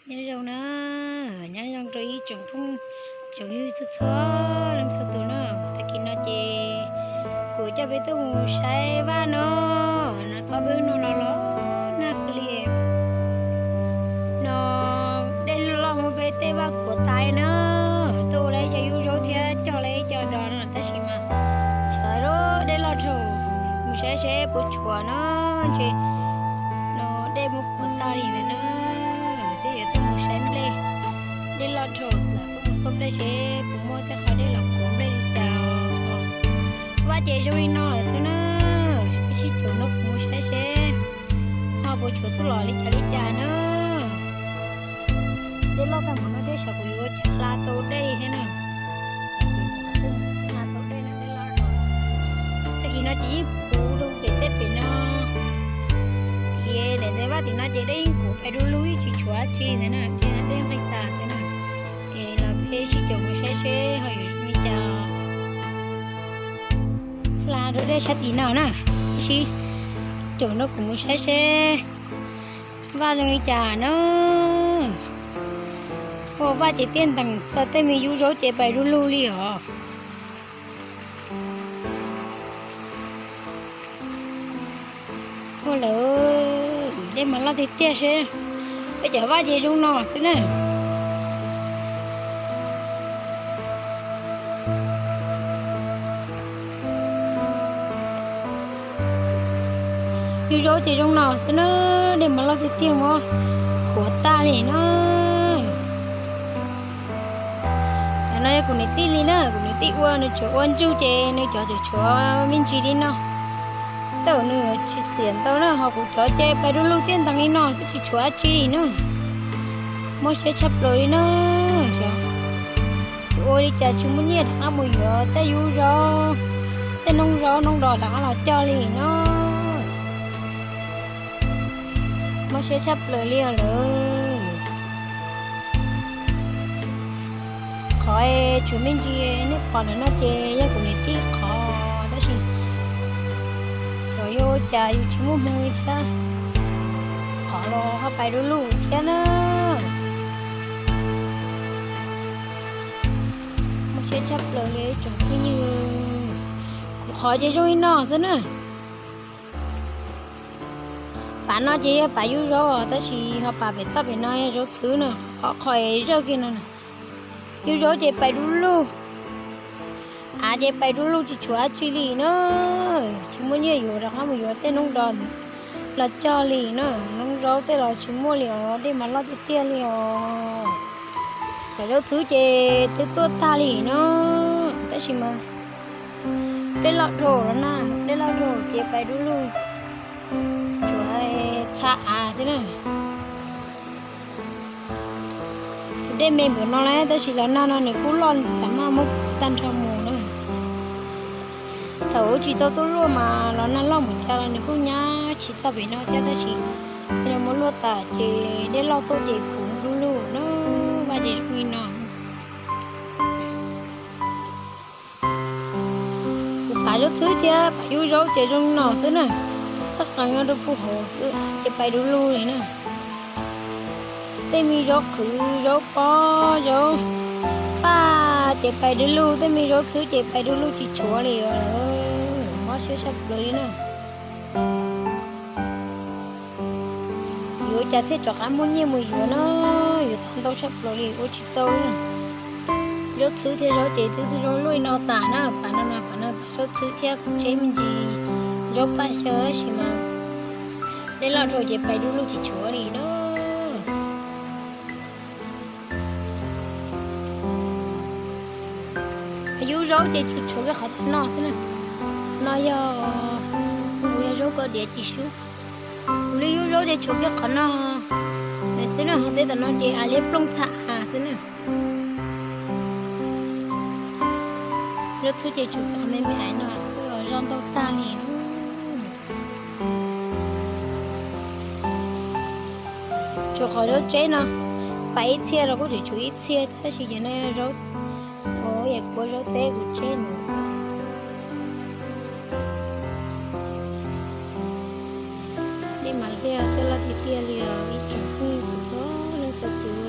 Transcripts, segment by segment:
Nyob zoo na, nyob zoo rau ib tsoom phooj tsoom ywg txhua txhua leej txhua tus na. Tag kis no ces kuv coj peb tuaj mus saib vaj no, no thaum peb no los los nag li no, dej loj muab peb tej vaj kuav tas na. Tuaj ua lawv cov yub zaub thiab cog lawv cov dos no tab sis mas sawv dej loj dhau, mus saib seb puas tshuav no, ntshe no dej muab kuav tag li ntawd na. Thiab yuav tuaj mus saib nplej, dej loj dhau, tuaj mus xauj nplej seb puas muaj tej qhov dej los kuav nplej li cas. Vaj ces zoo li no lawm xwb na, ib sij caum no kuv mus saib seb ho puas tshuav tuaj los li cas li cas na. Dej loj tag npaum no thiab xyov kuv yuav ua cas hla tau dej thiab na. Hla tau dej no dej loj dhau. Tag kis no ces yeej puv rau pem tej pem no, tias daim ntawd vaj tim no ces dej yeej kuav pais du lug yeej tsis tshuav dab tsi ntawd na, ces no dej nqis tas xwb na. Ces los peb sib caum mus saib seb ho yuav zoo li cas. Hla rau dej sab tim no na, ib sib caum no kuv mus saib seb vaj zoo li cas na. Ua vaj ces tiaj ntees xwb, tej me yub zaub ces pais du lug li os. Ua lawm, dej mas loj tiag tiag seb, peb cov vaj ces zoo no xwb na. Yub zaub ces zoo no xwb na, dej mas loj tiag tiag mas kuav tag li na. Cov no yog kuv niam tij li na, kuv niam tij ua, nws tseem ua ntsug ces nws cov tseem tshuav me ntsis li no. Tej zaum nws tsis xiam ntau na, ho kuv cov ces pais du lug tiaj ntees li no xwb tsis tshuav dab tsi li na. Mob siab tshaj plaws li na. Ua li cas tsis muaj nyiaj rov qab mus yuav tej yub zaub, tej noob zaub noob dos rov qab los cog li na. Mob siab tshaj plaws li os lawm. Qhov tshuav me ntsis nej pom ntawm no ces yog kuv niam tij qhov tab sis xyov yog ua cas yus tsis muaj hmoo li thiab, qhov los ho pais du lug thiab na. Mob siab tshaj plaws li tsoom phooj ywg. Kuv qhov ces zoo li no xwb na. Pas no ces yog pas yub zaub os, tab sis ho pas pem toj pem no yog zaub txhwb na, qhov qhov zawj kiag no. Yub zaub ces pais du lug, av ces pais du lug tsis tshuav dab tsi li na. Tsis muaj nyiaj yuav rov qab mus yuav tej noob dos los cog li na, noob zaub tej los tsis muaj li os, dej mas loj tiag tiag li os. Cov zaub txhwb ces twb tuaj tag li na, tab sis mas dej loj dhau los na, dej loj dhau ces pais du lug, tsuas txha av xwb na. Tus dej me npaum no lawm tab sis los nag no nws kuj loj txav maj muab kuav tag nrho mus na. Thaum ub tsis tau tuaj luaj mas los nag loj mus cas los nws kuj nyab tsis txog pem no thiab tab sis no muab luaj tas ces dej loj tuaj ces kuv du lug na, vaj ces zoo li no. Kuv pas zaub txhwb thiab pas yub zaub ces zoo no xwb na, txoj qees no rau puag hauv xwb ces pais du lug li na. Tej me zaub qhwv, zaub pob, zaub paj ces pais du lug, tej me zaub txhwb ces pais du lug tsis tshuav li os. Mob siab tshaj plaws li na. Yuav cas thiaj rov qab muaj nyiaj mus yuav na, yuav tau ntau tshaj plaws li ua tsis tau li. Zaub txhwb thiab zaub ces twb zaub luaj no tas na, pas no no pas no pas zaub txhwb thiab kuv tseb me ntsis zaub paj xyaw tab sis mas dej loj dhau ces pais du lug tsis tshuav li na. Yub zaub ces tsuas tshuav kiag qhov no xwb na. No yog, kuv yog zaub koj diav cis sub. Kuv li yub zaub ces tshuav kiag qhov no xwb na, ho tej tom no ces av liab plooj txha av xwb na. Zaub txhwb ces tshuav kiag qhov me me no xwb, zoj ntau tag li. Tshuav qhov zaub tseb no, pas ib txhia los kuj tseem tshuav ib txhia tab sis ces no zaub, es kuv zaub teb kuv tseb no. Dej mas thiaj txawj loj tiag tiag li os ib tsoom phooj ywg txhua txhua leej txhua tus.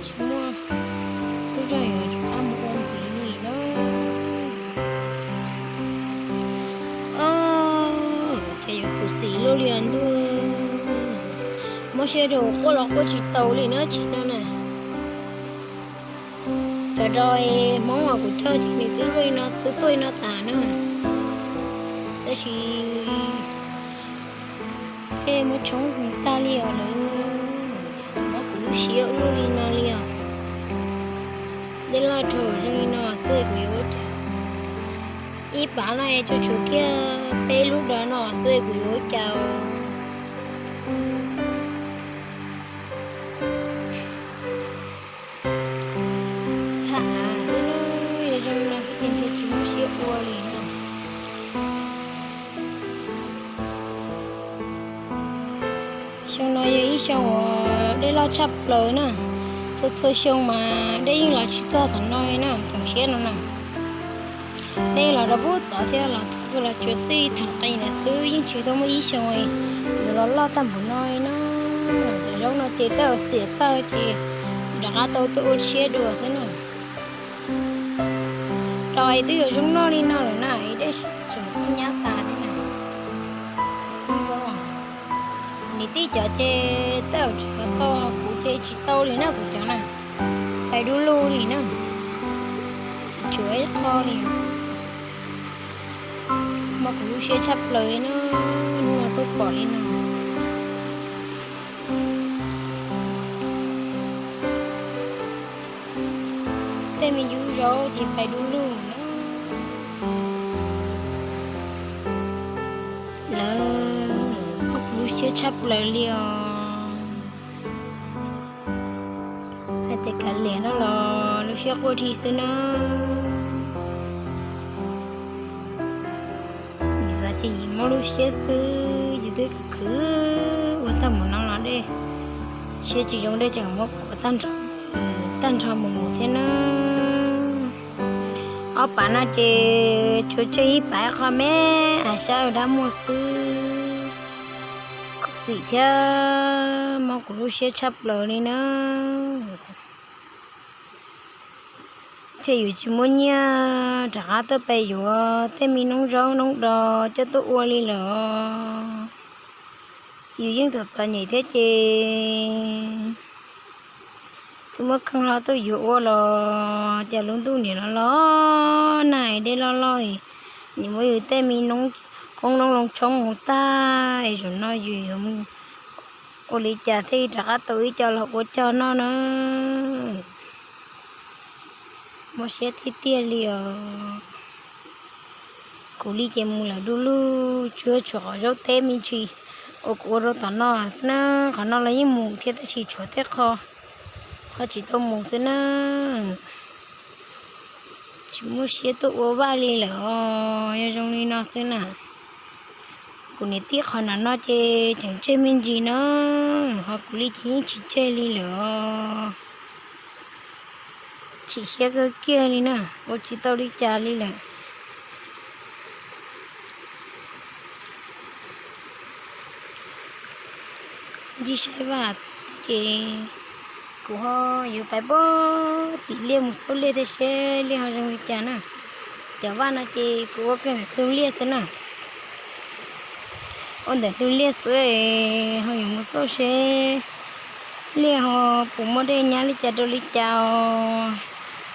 Tsis muaj lub zog yuav rov qab mus ua ntxiv li na. Ces yuav khuv xim luaj li os ntuj. Mob siab rau quaj los quaj tsis tau li na tsis no na. Cov dos Hmoob uas kuv coj ces nws twb luaj li no, twb tuaj li no tas na. Tab sis tej muab tshoob tag li os lawm, ces mob kuv lub siab ua luaj li no li os. Dej loj rau zoo li no xwb kuv yuav ua cas? Ib pab no es tsuas tshuav kiag peb lub dos no xwb kuv yuav ua cas? Txham av xwb na, yog zoo no ces ntshe tsis muaj siab ua li no. Xyoo no yog ib xyoo uas dej loj tshaj plaws na. Txhua txhua xyoo mas dej yeej los tsis txog tom no na, thaum siab no na. Dej los rau pub tod thiab los txog los tsuas txij thaum qis ntawd xwb, yeej tsis tau muaj ib xyoo yuav los loj tag npaum no na. Cov zaub no ces tej zaum xiam tawg ces rov qab tau tuaj ua siab dua xwb na. Rau es twb yuav zoo noj li no lawm na, es dej tseem nyab tas thiab na. Niam tij cov ces tej zaum tseem yuav tau, kuv ces tsis tau li na, kuv cov na, pais du lug li na, tsis tshuav ib qho li. Mob kuv lub siab tshaj plaws li na, hnub no tuaj pom li no. Tej me yub zaub ces pais du lug na. Lawv, mob kuv lub siab tshaj plaws li os. Hais tias kav liam no los lub siab quaj dhi xwb na. Yus xav ces yus mob lub siab xwb, yus twb khwv khwv ua tag mus no los dej, siab tsis zoo dej tseem muab kuav tag nrho mus mus thiab na. Ob pab no ces tsuas tseg ib pab qho me, av sab dab muag xwb. Khuv xim thiab mob kuv lub siab tshaj plaws li na. Ces yus tsis muaj nyiaj rov qab tuaj pem yuav tej me noob zaub noob dos coj tuaj ua li lawm. Yus yeej txom txom nyem thiab ces twb muab kheej hlo tuaj yuav ua los cas lub ntuj niam los los nag dej loj loj, nim muab yus tej me noob qoob noob loo tshoob mus tag es zaum no yus yuav ua li cas thiaj rov qab tau ib co los ua cog noj na. Mob siab tiag tiag li os. Kuv li ces mus lawm du lug, tsuas tshuav qhov zaub teb me ntsis uas kuv ua rau tom no na, qhov no los yeej mus thiab tab sis tshuav tej qho, qho tsis tau mus xwb na. Tsis muaj siab tuaj ua vaj li lawm os, yog zoo li no xwb na. Kuv niam tij qhov no no ces tseem tseg me ntsis no, ho kuv li ces yeej tsis tseg li lawm os. Chim siab kawg kiag li na, ua tsis tau li cas li lawm. Ncig saib vaj ces kuv ho yuav pais pab tim liaj mus xauj liaj thiab seb liaj ho zoo li cas na. Cov vaj no ces kuv ua kiag ntawm tus liaj xwb na. Ua ntawm tus liaj xwb ho yuav mus xauj seb liaj ho puas muaj dej nyab li cas rau li cas os.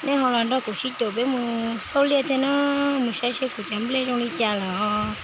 Nej ho los nrog kuv sib caum peb mus xauj liaj thiab na, mus saib seb kuv cov nplej zoo li cas lawm os.